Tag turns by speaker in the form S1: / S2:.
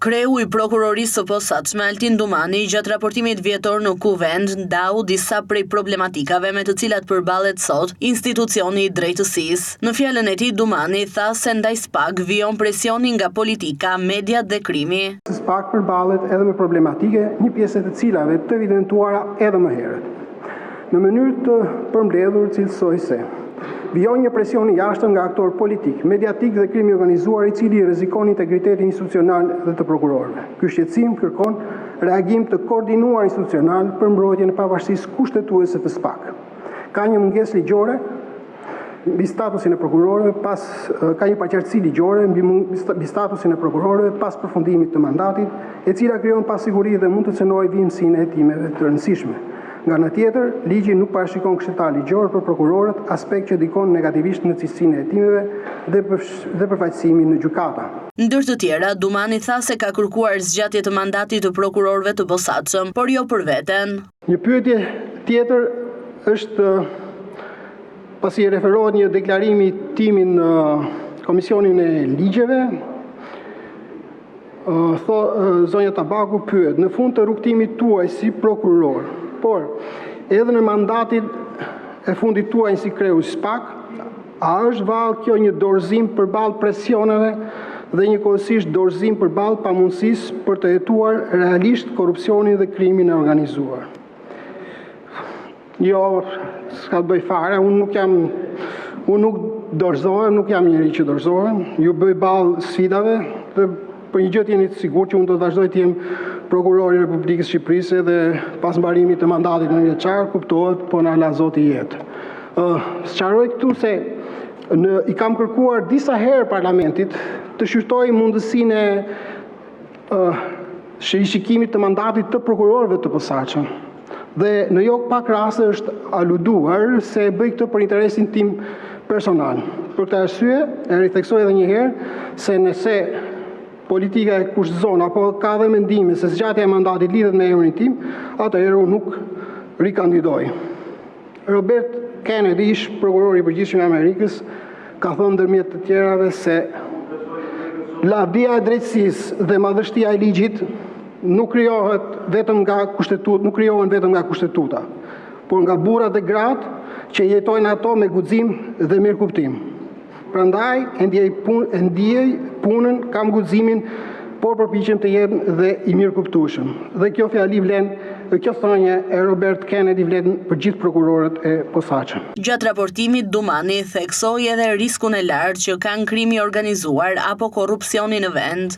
S1: Kreu i Prokurorisë së Posaçme, Altin Dumani, gjatë raportimit vjetor në Kuvend, ndau disa prej problematikave me të cilat përballet sot institucioni i drejtësisë. Në fjalën e tij, Dumani tha se ndaj SPAK vijon presioni nga politika, mediat dhe krimi.
S2: SPAK përballet edhe me problematike, një pjesë e të cilave të evidentuara edhe më herët. Në mënyrë të përmbledhur cilësoj se vijon një presion i jashtëm nga aktorë politikë, mediatik dhe krimi i organizuar i cili rrezikon integritetin institucional dhe të prokurorëve. Ky shqetësim kërkon reagim të koordinuar institucional për mbrojtjen e pavarësisë kushtetuese të SPAK. Ka një mungesë ligjore mbi statusin e prokurorëve pas ka një paqartësi ligjore mbi mbi statusin e prokurorëve pas përfundimit të mandatit, e cila krijon pasiguri dhe mund të cenojë vijimësinë e hetimeve të rëndësishme. Nga ana tjetër, ligji nuk parashikon këshilltar ligjor për prokurorët, aspekt që ndikon negativisht në cilësinë e hetimeve dhe dhe përfaqësimin në gjykata.
S1: Ndër të tjera, Dumani tha se ka kërkuar zgjatje të mandatit të prokurorëve të posaçëm, por jo për veten.
S2: Një pyetje tjetër është pasi i referohet një deklarimi timin në Komisionin e Ligjeve, tho, zonja Tabaku pyet, në fund të rrugëtimit tuaj si prokuror, por edhe në mandatin e fundit tuaj si kreu i SPAK, a është vallë kjo një dorëzim përballë presioneve dhe njëkohësisht dorëzim përballë pamundësisë për të hetuar realisht korrupsionin dhe krimin e organizuar? Jo, s'ka të bëj fare, unë nuk jam unë nuk dorëzohem, nuk jam njeri që dorëzohem, ju bëj ballë sfidave dhe për një gjë të jeni të sigurt që unë do të vazhdoj të jem prokuror i Republikës së Shqipërisë edhe pas mbarimit të mandatit nëntëvjeçar, kuptohet, po na la Zoti jetë. Ë, sqaroj këtu se në i kam kërkuar disa herë parlamentit të shqyrtojë mundësinë e rishikimit të mandatit të prokurorëve të posaçëm. Dhe në jo pak raste është aluduar se e bëj këtë për interesin tim personal. Për këtë arsye, e ritheksoj edhe një herë se nëse politika e kushtëzon apo ka dhe mendime se zgjatja e mandatit lidhet me emrin tim, atëherë unë nuk rikandidoj. Robert Kennedy, ish prokurori i përgjithshëm i Amerikës, ka thënë ndërmjet të tjerave se lavdia e drejtësisë dhe madhështia e ligjit nuk krijohet vetëm nga kushtetuta, nuk krijohen vetëm nga kushtetuta, por nga burrat dhe gratë që jetojnë ato me guxim dhe mirëkuptim. Prandaj e ndjej pun, e ndiej punën, kam guximin, por përpiqem të jem dhe i mirëkuptueshëm. Dhe kjo fjali vlen, dhe kjo thënie e Robert Kennedy vlen për gjithë prokurorët e posaçëm.
S1: Gjatë raportimit, Dumani theksoi edhe riskun e lartë që kanë krimi i organizuar apo korrupsioni në vend.